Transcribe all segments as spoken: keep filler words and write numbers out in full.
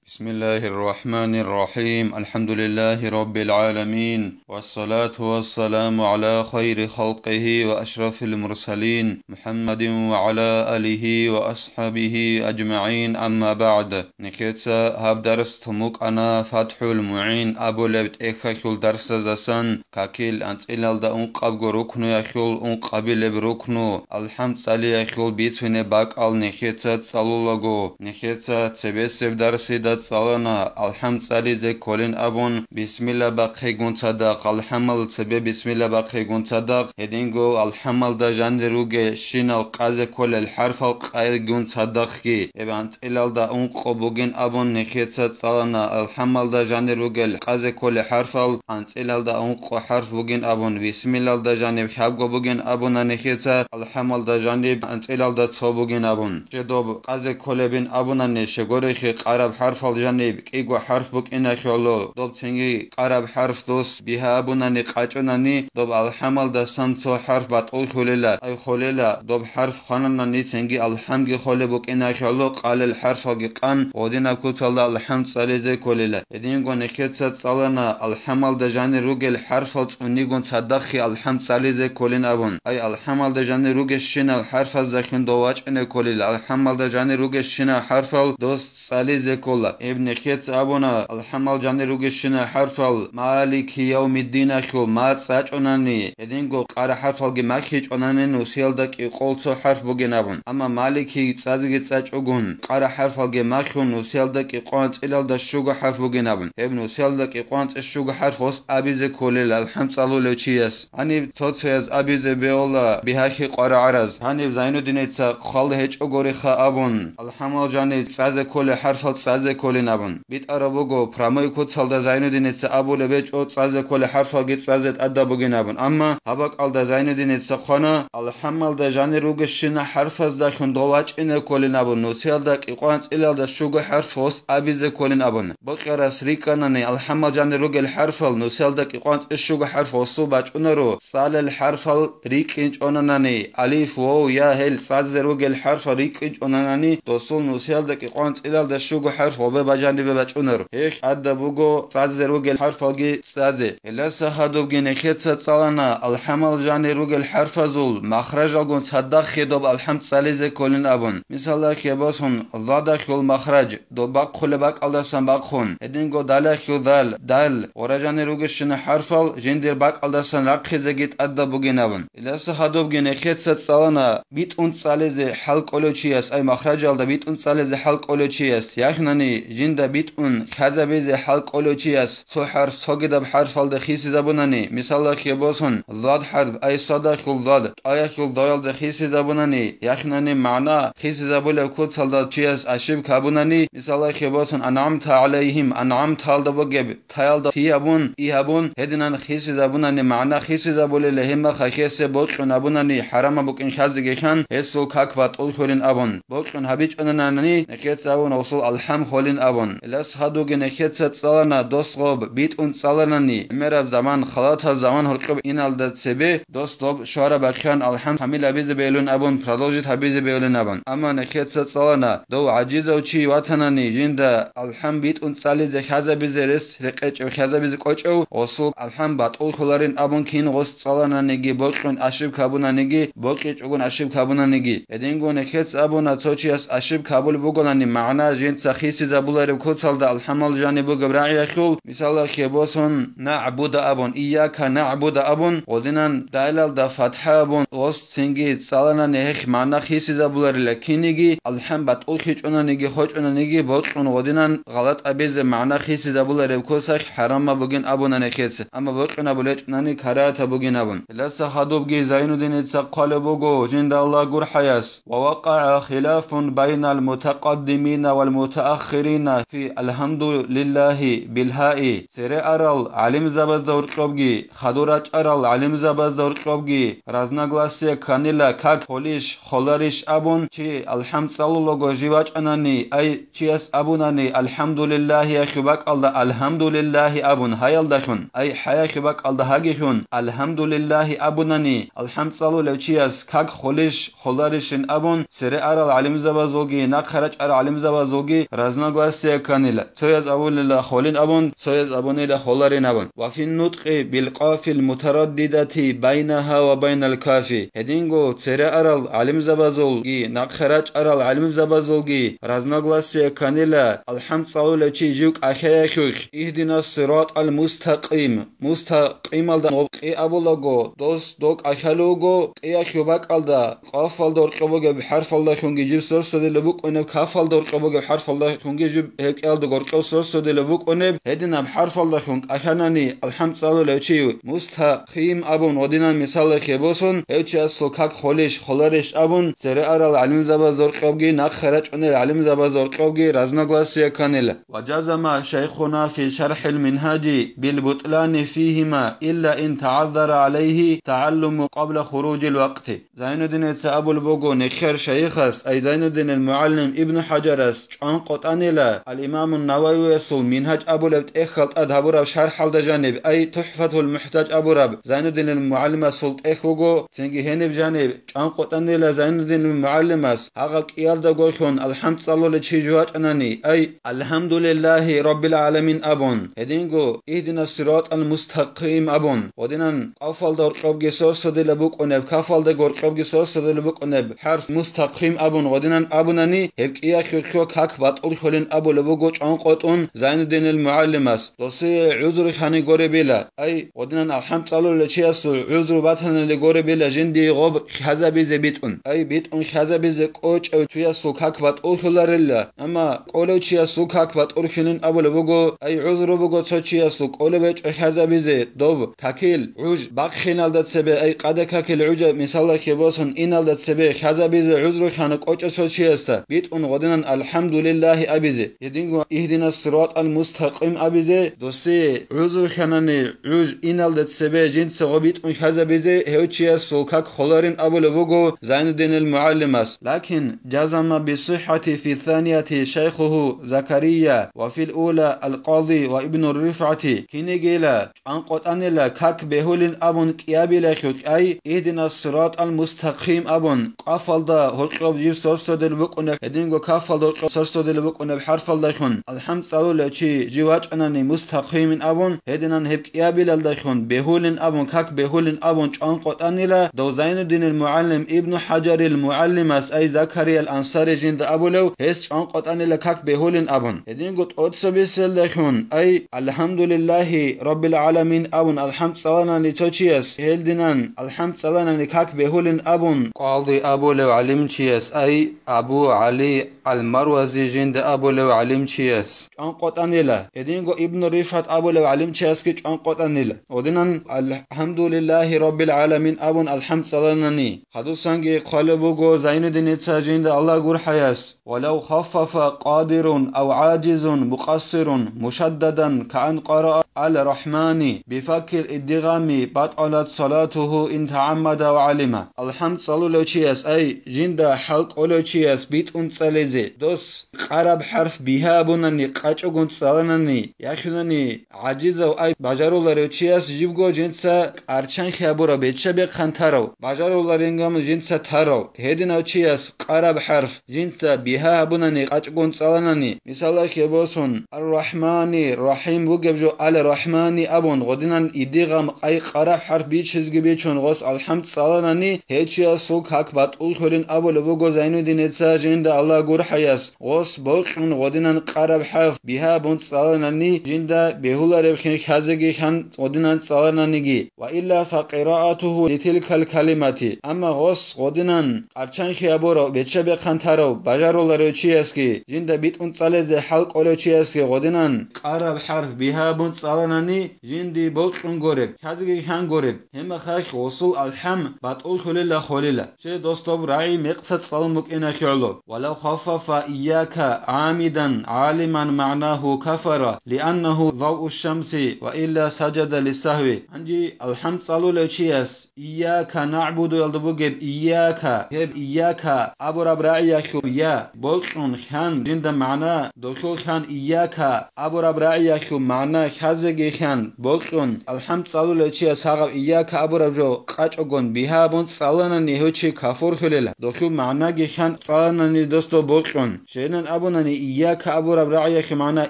بسم الله الرحمن الرحيم. الحمد لله رب العالمين. والصلاة والسلام على خير خلقه وأشرف المرسلين محمد وعلى آله وأصحابه أجمعين. أما بعد. Нехеца гьаб дарс тумукъана ФатхӀул МугӀин абулеб тӀехьалъул дарсазасан, какил анцӀилалда ункъабго рукнуялъул ункъабилеб рукну, алхӀам цӀалиялъул бицунеб бакӀал нехеца цӀалулаго, нехеца цебесеб дарсида цӀалана, алхӀам цӀализе кколин абун, бисмилла бахъегун цадахъ, алхӀамал цебе бисмилла бахъегун цадахъ, гьединго алхӀамалда жанир ругелщинал къазе кколел хӀарфал къайгун цадахъги, гьеб анцӀилалда ункъо бугин абун нехеца цӀалана, алхӀамалда жанир ругел къазе кколел хӀарфал, анцӀилалда ункъо хӀарф бугин абун, бисмилалда жаниб хьабго бугин абуна нехеца, алхӀамалда жаниб анцӀилалда цо бугин абун. Жедоб къазе кколебин абунани щегорехи къараб хӀарфал жаниб кӀиго хӀарф букӀиналъулъ, доб цинги къараб хӀарф дос бигьа абунани къачӀунани, доб алхӀамалдасан цо хӀарф батӀуллъулила, ай холела, доб хӀарф хвананани цинги алхӀамги холеб букӀиналъулъ къалел хӀарфалги къан, гъодинаб куцалда алхӀам цӀализе кколила. Гьединго нехеца цӀалана, алхӀамалда жанир ругел хӀарфал цӀунигун цадахъги алхӀам цӀализе кколин абун. Ай алхӀамалда жанир ругещинал хӀарфаздахъин дов вачӀине кколила, алхӀамалда жанир ругещинал хӀарфал дос цӀализе ккола. Гьеб нехеца абуна, алхӀамал жанир ругещинал хӀарфал Малики явмиддиналъул ма цӀачӀунани, гьединго къара хӀарфалги махьичӀунани нусиялда кӀикъол цо хӀарф бугин абун. Амма Малики цӀазеги цӀачӀугун, къара хӀарфалги махьун нусиялда кӀикъоанцӀилалда щуго хӀарф бугин абун. Гьеб нусиялда кӀикъоанцӀи щуго хӀарф гъос абизе кколел алхӀам цӀалулев чияс. Гьаниб цо-цояз абизе бегьула бигьахьи къварагӀараз. Гьаниб Зайнуддиница хъвал гьечӀогориха абун, алхӀамал жаниб цӀазе кколел хӀарфал цӀазе кколин абун. БитӀараб буго, прямой куцалда Зайнуддиница абулеб гьечӀо цӀазе кколел хӀарфалги цӀазе тӀадаб бугин абун. Амма гьаб бакӀалда Зайнуддиница хъвана, алхӀамалда жанир ругещинал хӀарфаздахъун дов вачӀине кколин абун, нусиялда кӀикъоанцӀилалда щуго хӀарф гъос абизе кколин абун. Бокьарас рикӀкӀанани, алхӀамал жанир ругел хӀарфал нусиялда кӀикъоанцӀи щуго хӀарф гъосул бачӀунаро, цӀалел хӀарфал рикӀкӀинчӀонанани, алиф, вов, я, гьел цӀазе ругел хӀарфал рикӀкӀинчӀонанани, досул нусиялда кӀикъоанцӀилалда щуго хӀарф гъобе бажанибе бачӀунаро. Гьелъ тӀадаб буго цӀазе ругел хӀарфалги цӀазе. Гьелдаса гьадубги нехеца цӀалана, алхӀамал жанир ругел хӀарфазул махражалгун цадахъги доб алхӀам цӀализе кколин абун. Мисалалъе босун, зодалъул махраж, доб бахъулеб бакӀалдасан бахъун, гьединго далалъул дал, дал, гъора жанир ругещина хӀарфал жиндир бакӀалдасан рахъизеги тӀадаб бугин абун. Гьелдаса гьадубги нехеца цӀалана, битӀун цӀализе хӀал кӀолев чияс, ай махражалда битӀун цӀализе хӀал кӀолев чияс, яхънани жинда битӀун хьазабизе хӀал кӀолев чияс, цо хӀарф цогидаб хӀарфалда хисизабунани, мисалалъе босун, зод хӀарф, ай содалъул зод, тӀоялъул доялда хисизабунани, яхънани магӀна хисизабулеб куцалда чияс ошибка гьабунани, мисалалъе босун, анъамта гӀалайгьим, анъамталда бугеб таялда ти гьабун, и гьабун, гьединан хисизабунани, магӀна хисизабулел гьеб мехалъ гьесие бокьун абунани, хӀарамаб букӀин хьазеги хьан, гьесул как батӀуллъулин абун. Бокьун гьабичӀонанани, нехеца абун гъосул алхӀам холин абун. Гьелдаса гьадубги нехеца цӀалана, дос гъоб битӀун цӀаланани, гӀемераб заман, халатаб заман гьоркьоб иналда цебе, дос доб щвараб бахъян алхӀам камил гьабизе бегьулин абун, продолжить гьабизе бегьулин абун. Амма нехеца цӀалана, дов гӀажизав чи ватанани, жинда алхӀам битӀун цӀализе хьазабизе рес рекъечӀев, хьазабизе кӀочӀев, гъосул алхӀам батӀуллъуларин абун кин гъос цӀалананиги, бокьун ошибка гьабунаниги, бокьичӀогун ошибка гьабунаниги. Гьединго нехеца абуна, цо чияс ошибка гьабулеб бугони, магӀна жинца хисизабулареб куцалда алхӀамал жаниб бугеб рагӀиялъул, мисалалъе босун, нагӀбуда абун, ийяка нагӀбуда абун, гъодинан далалда фатхӀа абун, гъос цинги цӀаланани гьелъ магӀна хисизабуларила киниги, алхӀам батӀуллъичӀонаниги хочӀонаниги, бокьун гъодинан гъалатӀ абизе магӀна хисизабулареб кусалъ хӀарамаб бугин абуна нехеца, амма бокьун абулеб гьечӀонани карагьатаб бугин абун. Гьелдаса гьадубги Зайнуддиница хъвалеб буго жинда Аллагь гурхӀаяс: «Ва вакъагӀа хилафун байнал мутакъаддимина вал мутааххирина фи алхӀамдулиллагьи билгьаи». Цере арал гӀалимзабазда гьоркьобги, хадур рачӀарал гӀалимзабазда гьоркьобги разногласие кканила, как холищ, холарищ абун, чи алхӀам цӀалулаго жив вачӀанани, ай чияс абунани, «АлхӀамдулиллагьи» яхъуб бакӀалда «АлхӀамдулиллагьи» абун гьаялдалъун, ай хӀа яхъуб бакӀалда гьагилъун «АлхӀамдулиллагьи» абунани, алхӀам цӀалулев чияс как холищ, холарищин абун, цере арал гӀалимзабазулги, нахъа рачӀарал гӀалимзабазулги разногласие Классия кканила, цояз абулила холин абун, цояз абунила холарин абун. Ва фин нутӀкъи бил къафил мутараддидати байнаха ва байнал кафи. Гьединго цере арал гӀалимзабазулги, нахъе рачӀарал гӀалимзабазулги разногласия кканила, алхӀам цӀалулев чи жив кӀалъаялъулъ, игьдинас сиратӀал мустакъим, мустакъималда гъоб кьи абулаго, дос дов кӀалъалев вуго, кьиялъул бакӀалда къафалда гьоркьоб бугеб хӀарфалдалъунги жиб сорсадилеб букӀунеб, кафалда гьоркьоб бугеб хӀарфалдалъунги жиб гьеб кӀиялда гьоркьоб сорсадилеб букӀунеб, гьединаб хӀарфалдалъун кӀалъанани алхӀам цӀалулев чи мустакъим абун гъодинан мисалалъе босун, гьев чиясул как холищ, холарищ абун, цере арал гӀалимзабаз гьоркьобги, нахъе рачӀунел гӀалимзабаз гьоркьобги разногласия кканила. وجزم شيخنا في شرح المنهاج بالبطلان فيهما إلا إن تعذر عليه تعلم قبل خروج الوقت. Зайнуддиница абулеб буго нехер шайихас, ай Зайнуддинил мугӀалим Ибну ХӀажарас чӀванкъотӀанила, ал-Имамун Нававиясул Мингьаж абулеб тӀехьалда тӀад гьабураб шархӀалда жаниб, ай ТухӀфатул МухӀтаж абураб Зайнуддинил мугӀалимасул тӀехь буго, цинги гьениб жаниб чӀванкъотӀанила Зайнуддинил мугӀалимас гьагъаб кӀиялда гохьун алхӀам цӀалулев чи жувачӀанани, ай, «АлхӀамдулиллагьи раббил гӀаламин» абун, гьединго «Игьдинас сиратӀал мустакъим» абун, гъодинан къафалда гьоркьобги сорсадила букӀунеб, кафалда гьоркьобги сорсадила букӀунеб хӀарф «мустакъим» абун гъодинан абунани, гьеб кӀиялъулъго как батӀуллъулин абулеб буго чӀванкъотӀун Зайнуддинил мугӀалимас, досие гӀузру хьани горебила, ай, гъодинан алхӀам цӀалулев чиясул гӀузру батанали горебила жиндие гъоб хьазабизе битӀун, ай, битӀун хьазабизе кӀочӀев чиясул как батӀуллъуларила, амма кӀолев чиясул как батӀуллъилин абулеб буго, ай, гӀузру буго цо чиясул кӀолеб гьечӀо хьазабизе, доб, какил, гӀуж, бахъиналда цебе, ай, къада какил гӀужаб мисалалъе босун иналда цебе хьазабизе гӀузру хьана кӀочӀев цо чиясда, битӀун гъодинан «АлхӀамдулиллагьи» абизе. Гьединго «Игьдинас сиратӀал мустакъим» абизе, досие гӀузру хьанани гӀуж иналда цебе жинца гъоб битӀун хьазабизе, гьев чиясул как холарин абулеб буго Зайнуддинил мугӀалимас. Лакин жазама бисихӀати фи санияти шайхуху Закария ва фил ула ал-Къази ва Ибну РифгӀати, кинигила чӀванкъотӀанила как бегьулин абун кӀиабилелъулъ, ай, «Игьдинас сиратӀал мустакъим» абун, къафалда гьоркьоб жиб сорсадил букӀунеб, гьединго кафалда гьоркьоб сорсадил букӀунеб хӀарфалдалъун алхӀам цӀалулев чи жив вачӀанани мустакъимин абун, гьединан гьеб кӀиабилалдалъун бегьулин абун, как бегьулин абун чӀванкъотӀанила дов Зайнуддинил мугӀалим Ибну ХӀажарил мугӀалимас, ай Закариял Ансари жинда абулев, гьес чӀванкъотӀанила как бегьулин абун. Гьединго тӀоцебесиялдалъун, ай, «АлхӀамдулиллагьи раббил гӀаламин» абун алхӀам цӀаланани цо чияс, гьелдинан алхӀам цӀаланани как бегьулин абун, къади абулев гӀалимчияс, ай, Абу ГӀали ал-Марвази жинда абулев гӀалимчияс чӀванкъотӀанила, гьединго Ибну РифгӀат абулев гӀалимчиясги чӀванкъотӀанила. Гьединан «АлхӀамдулиллагьи раббил гӀаламин» абун алхӀам цӀаланани, хадусанги хъвалеб буго Зайнуддиница жинда Аллагь гурхӀаяс: «Валав хаффафа къадирун ав гӀажизун мукъассирун мушаддадан каан къараа ал-Рахмани бифаккил иддигъами батӀалат салатуху ин тагӀаммада ва гӀалима». АлхӀам цӀалулев чияс, ай, жинда хӀал кӀолев чияс битӀун цӀализе, дос къараб хӀарф бигьа абунани къачӀогун цӀаланани, яхъунани, гӀажизав, ай, бажаруларев чияс жибго жинца кӀарчанхъи гьабурав, бечча-бехъан тарав, бажаруларингам жинца тарав, гьединав чияс къараб хӀарф жинца бигьа гьабунани къачӀгун цӀаланани, мисалалъе босун, «Ар-Рахмани, Рахим бугеб жо ал-Рахмани» абун, гъодинан идигъам, ай, къараб хӀарф бичизги бичун гъос алхӀам цӀаланани, гьев чиясул как батӀуллъулин абулеб буго Зайнуддиница жинда Аллагь гурхӀаяс, гъос бокьун гъодинан къараб хӀарф бигьа абун цӀаланани, жинда бегьулареб хин хьазеги хьан гъодинан цӀалананиги. Ва илла фа къираатуху литилкал калимати, амма гъос гъодинан кӀарчанхъи гьабурав, бечча-бехъан тарав, бажаруларев чиясги, жинда битӀун цӀализе хӀал кӀолев чиясги гъодинан къараб хӀарф бигьа абун цӀаланани, жинди бокьун гореб, хьазеги хьан гореб, гьеб мехалъ гъосул алхӀам батӀуллъулила холила. Щай, дос, доб рагӀи мекъса цӀалун букӀиналъе гӀоло: «Валав хаффафа ийяка гӀамидан гӀалиман магӀнагьу кафара, лианнагьу заву шамси ва илла сажада лиссагьви». Гьанже алхӀам цӀалулев чияс «Ийяка нагӀбуду»ялда бугеб «ийяка», гьеб «ийяка» абураб рагӀиялъул «я» бокьун хьан, жинда магӀна дохьул хьан «ийяка» абураб рагӀиялъул магӀна хьазеги хьан бокьун, алхӀам цӀалулев чияс гьагъаб «ийяка» абураб жо къачӀогун бигьа абун цӀаланани, гьев чи кафурлъулила. Дохьул магӀнаги хьан цӀаланани, дос, доб бокьун. Щайилан абунани, «Ийяка» абураб рагӀиялъе магӀна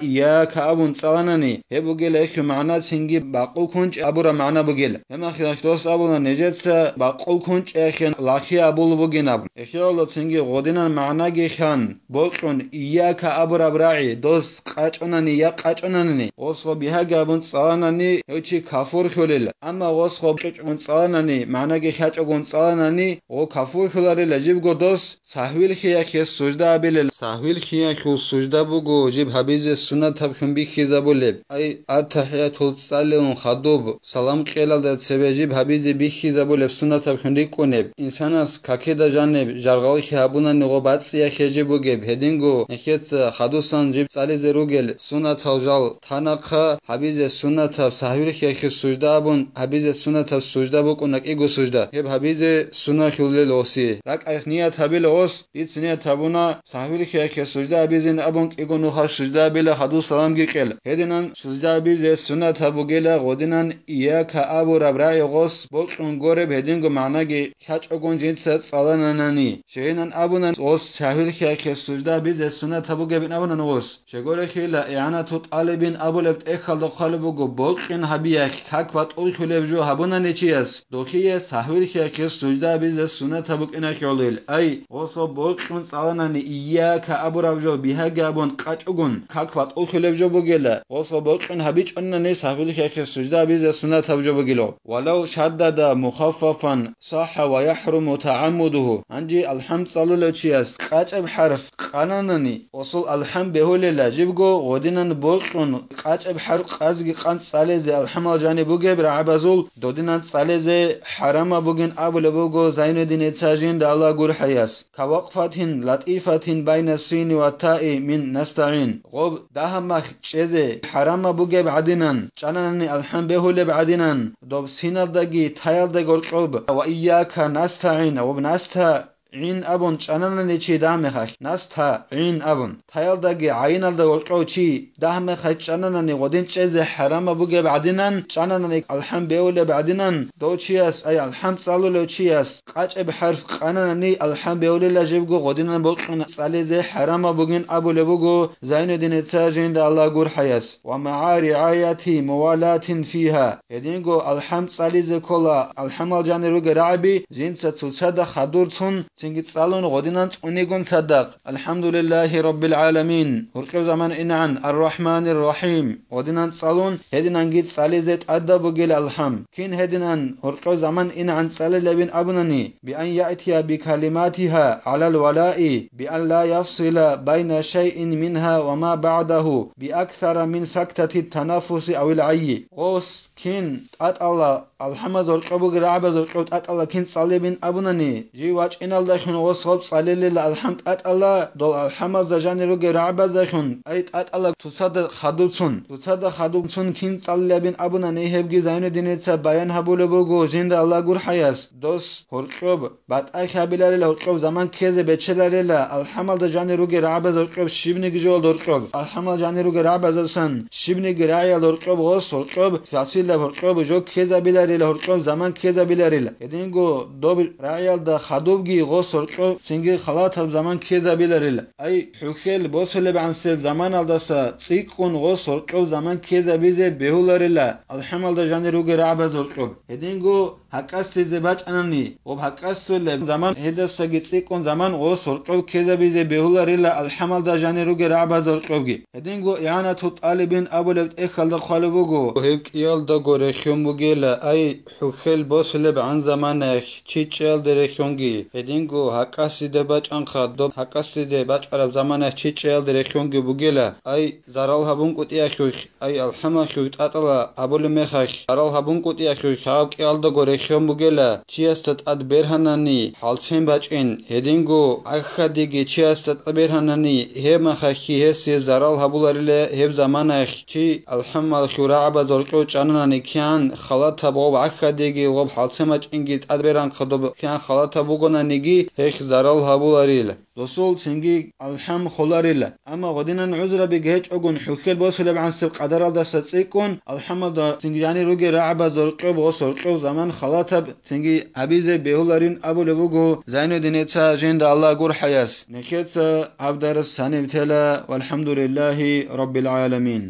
«Ийяка» абун цӀаланани, гьеб бугела гьелъул магӀна цинги «бакъул кунчӀ» абураб магӀна бугела. Гьеб мехалъ дос абуна, нижеца бакъул кунчӀиялъе лахи абулеб бугин абун. Эхиялда цинги гъодинан магӀнаги хьан, бокьун, «Ийяка» абураб рагӀи дос къачӀунани я къачӀунанани, гъосго бигьаги абун цӀаланани, гьев чи кафурлъулел. Амма гъосго къичӀгун цӀаланани, магӀнаги хьачӀогун цӀаланани, гъо кафурлъуларила, жибго дос сагьвилъиялъе сужда абилел. Сагьвилъиялъул сужда буго жиб гьабизе суннатаблъун бихьизабулеб. Ай, аттахӀиятул цӀалевун хадуб, салам кьелалда цебе жиб гьабизе бихьизабулеб суннатаблъун рикӀкӀунеб. Инсанас какида жаниб жаргалхи гьабунани гъо бацӀцӀиялъе жиб бугеб, гьединго нехеца хадусан жиб цӀализе ругел суннатал жал танахъа, гьабизе суннатаб сагьвилъиялъе сужда абун, гьабизе суннатаб сужда букӀуна кӀиго сужда. Гьеб гьабизе суннахьулел гъоси. РакӀалъ ният гьабила гъос, дица ният гьабуна, сагьвилъиялъе сужда абизин абун кӀиго нухалъ сужда абила хадуб саламги кьел. Гьединан сужда абизе суннатаб бугела гъодинан «Ийяка» абураб рагӀи гъос бокьун гореб, гьединго магӀнаги хьачӀогун жинца цӀалананани. Щайилан абуна гъос сагьвилъиялъе сужда абизе суннатаб бугебин абуна гъос. Щегорехила, ИгӀанату тӀалибин абулеб тӀехьалда хъвалеб буго, бокьун гьабиялъ как батӀуллъулеб жо гьабунани чияс, дохие сагьвилъиялъе сужда абизе суннатаб букӀиналъулил. Ай, гъосо бокьун цӀаланани, «Ийяка» абураб жо бигьаги абун къачӀугун, как батӀуллъулеб жо бугела, гъосо бокьун гьабичӀунани сагьвилъиялъе сужда абизе суннатаб жо бугило. Валав шаддада мухаффафан сахӀа ва яхӀруму тагӀаммудугьу. Гьанже алхӀам цӀалулев чияс къачӀеб хӀарф къананани, гъосул алхӀам бегьулела, жибго гъодинан бокьун къачӀеб хӀарф къазги къан цӀализе алхӀамал жаниб бугеб рагӀабазул додинан цӀализе хӀарамаб бугин абулеб буго Зайнуддиница жинда Аллагь гурхӀаяс. Кавакъфатин латӀифатин байна сини ва таи мин настагӀин. Гъоб дагьаб мах чӀезе хӀарамаб бугеб гӀадинан, чӀананани алхӀам бегьулеб гӀадинан, доб синалдаги таялдаги гьоркьоб, ва ийяка настагӀин, гъоб настагӀин абун чӀананани чи дагьаб мехалъ, настагӀин абун, таялдаги гӀайиналда гьоркьов чи дагьаб мехалъ чӀананани гъодин чӀезе хӀарамаб бугеб гӀадинан, чӀананани алхӀам бегьулеб гӀадинан, дов чияс, ай алхӀам цӀалулев чияс, къачӀеб хӀарф къананани алхӀам бегьулела жибго гъодинан бокьун цӀализе хӀарамаб бугин абулеб буго Зайнуддиница жинда Аллагь гурхӀаяс. Ва магӀа ригӀаяти мувалатин фигьа. Гьединго алхӀам цӀализе ккола, алхӀамал жанир ругел рагӀаби жинца цоцазда хадур цун, цинги цӀалун гъодинан цӀунигун цадахъ. АлхӀамдулиллагьи раббил гӀаламин. Гьоркьов заман инегӀан, Ар-Рахманир-Рахим. Гъодинан цӀалун, гьединанги цӀализе тӀадаб бугел алхӀам. Кин гьединан гьоркьов заман инегӀан цӀалилебин абунани, биан яътия бикалиматиха гӀалал валаи, биан ла яфсила байна шайин минха ва ма багӀдагьу, биаксара мин сактати танаффуси авил гӀайи. Гъос кин тӀатӀала, алхӀамаз гьоркьоб бугел рагӀабаз гьоркьоб тӀатӀала кин цӀалебин абунани, жив вачӀиналдалъун гъос гъоб цӀалелила алхӀам тӀатӀала, дол алхӀамазда жанир ругел рагӀабаздалъун, ай тӀатӀала цоцазда хадубцун, цоцазда хадубцун кин цӀалилебин абунани, гьебги Зайнуддиница баян гьабулеб буго жинда Аллагь гурхӀаяс, дос гьоркьоб батӀа хьабиларила, гьоркьоб заман ккезе бечеларила, алхӀамалда жанир ругел рагӀабаз гьоркьоб щибниги жоялда гьоркьоб, алхӀамал жанир ругел рагӀабаздасан щибниги рагӀиялда гьоркьоб гъос, гьоркьоб фасилаб гьоркьоб жо ккезабиларила, гьоркьоб заман ккезабиларила. Гьединго доб рагӀиялда хадубги гъос гьоркьоб цинги халатаб заман ккезабиларила. Ай, хӀухьел босулеб гӀансел заманалдаса цӀикӀкӀун гъос гьоркьоб заман ккезабизе бегьуларила, алхӀамалда жанир ругел рагӀабаз гьоркьоб. Гьединго гьакъасизе бачӀанани, ва гьакъасулеб заман гьелдасаги цӀикӀкӀун заман гъос гьоркьоб ккезабизе бегьуларила алхӀамалда жанир ругел рагӀабаз гьоркьобги. Гьединго ИгӀанату тӀалибин абулеб тӀехьалда хъвалеб буго. Гьеб кӀиялдаго рехьон бугела, ай, хӀухьел босулеб гӀан заманаялъ чи чӀеялде рехьонги, гьединго гьакъасиде бачӀанха, доб гьакъасиде бачӀараб заманаялъ чи чӀеялде рехьонги бугела, ай, зарал гьабун кӀутӀиялъулъ, ай, алхӀамалъуй тӀатӀала абулеб мехалъ, зарал гьабун кӀутӀиялъуй лъагӀаб кӀиялдаго рехьон бугела, чиясда тӀад бергьанани хӀалцин бачӀин, гьединго гӀахьадиги чиясда тӀад бергьанани, гьеб мехалъги гьесие зарал гьабуларила гьеб заманаялъ, чи алхӀамалъуй рагӀабаз гьоркьов чӀананани кигӀан халатаб гъоб гӀахьадеги, гъоб хӀалцемачӀинги тӀадберанхъа доб ккан халатаб бугонаниги, гьехь зарал гьабуларила. Досул цинги алхӀам холарила. Амма гъодинан гӀузрабиги гьечӀогун хӀухьел босулеб гӀансиб къадаралдаса цӀикӀкӀун, алхӀамалда цинги жанир ругел рагӀабаз гьоркьоб гъос гьоркьоб заман халатаб цинги гьабизе бегьуларин абулеб буго Зайнуддинеца, жинда Аллагь гурхӀаяс. Нехеца гьаб дарс гьаниб тела, валхӀамдулиллагьи раббил гӀаламин.